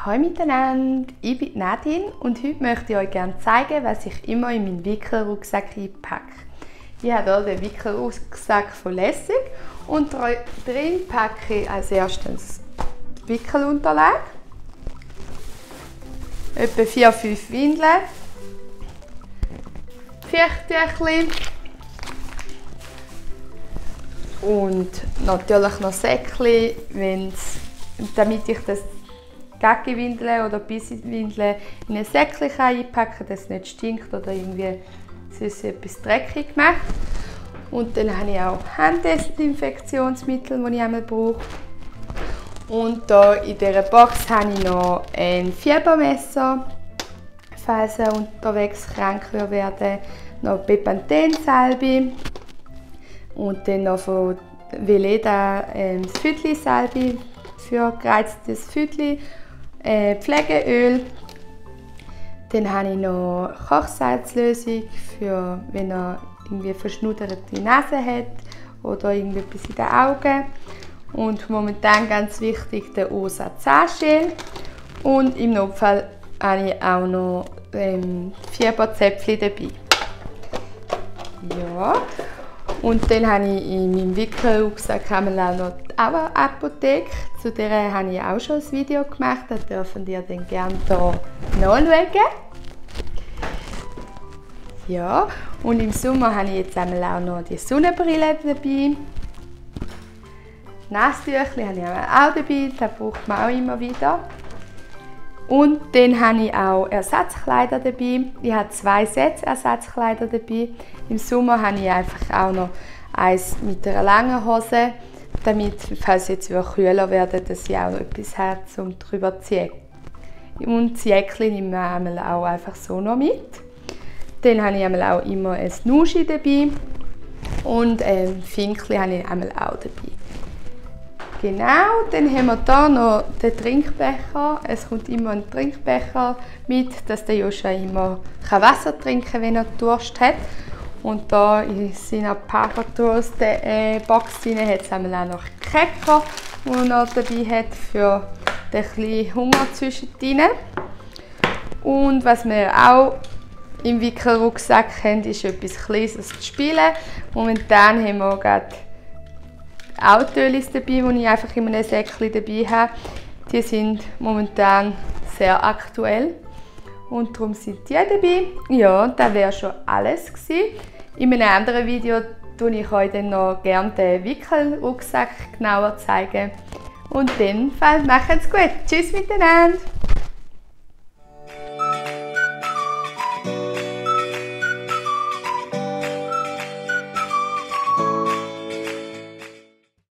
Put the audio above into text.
Hallo miteinander, ich bin Nadine und heute möchte ich euch gerne zeigen, was ich immer in meinen Wickelrucksack einpacke. Ich habe hier den Wickelrucksack von Lessig und drin packe ich als erstes die Wickelunterlage, etwa 4-5 Windeln, Pflichttüchchen und natürlich noch Säckchen, damit ich das Gaggi-Windeln oder Bissi-Windeln in ein Säckchen einpacken kann, dass es nicht stinkt oder irgendwie sonst etwas dreckig macht. Und dann habe ich auch Handdesinfektionsmittel, die ich einmal brauche. Und hier in dieser Box habe ich noch ein Fiebermesser, falls ihr unterwegs krank werden, noch Bepanthen-Salbe und dann noch von Veleda das Füdli-Salbe für gereiztes Füdli, Pflegeöl. Dann habe ich noch Kochsalzlösung, für wenn ihr irgendwie verschnuderte Nase hat oder irgendetwas in den Augen. Und momentan ganz wichtig der OSA Zahnschäl. Und im Notfall habe ich auch noch Fieberzäpfchen dabei. Ja. Und dann habe ich in meinem Wickelrucksack auch noch die Apotheke. Zu der habe ich auch schon ein Video gemacht, das dürft ihr dann gerne hier nachschauen. Ja, und im Sommer habe ich jetzt auch noch die Sonnenbrille dabei. Nasstüchli habe ich auch dabei, das braucht man auch immer wieder. Und dann habe ich auch Ersatzkleider dabei. Ich habe 2 Sets Ersatzkleider dabei. Im Sommer habe ich einfach auch noch eins mit einer langen Hose, damit, falls es jetzt kühler wird, dass ich auch noch etwas habe, um drüber zu ziehen. Und das Jäckchen nehme ich auch einfach so noch mit. Dann habe ich auch immer ein Nuschi dabei und Finkli habe ich auch dabei. Genau, dann haben wir hier noch den Trinkbecher. Es kommt immer ein Trinkbecher mit, dass der Joscha immer Wasser trinken kann, wenn er Durst hat. Und hier in seiner Paratoast-Box hat es auch noch Cracker, die er noch dabei hat für den kleinen Hunger zwischendrin. Und was wir auch im Wickelrucksack haben, ist etwas Kleines zu spielen. Momentan haben wir gerade Autolis dabei, die ich einfach in einem Säckchen dabei habe. Die sind momentan sehr aktuell und darum sind die dabei. Ja, das wäre schon alles gewesen. In einem anderen Video zeige ich euch dann noch gerne den Wickelrucksack genauer zeigen. Und dann macht's gut. Tschüss miteinander!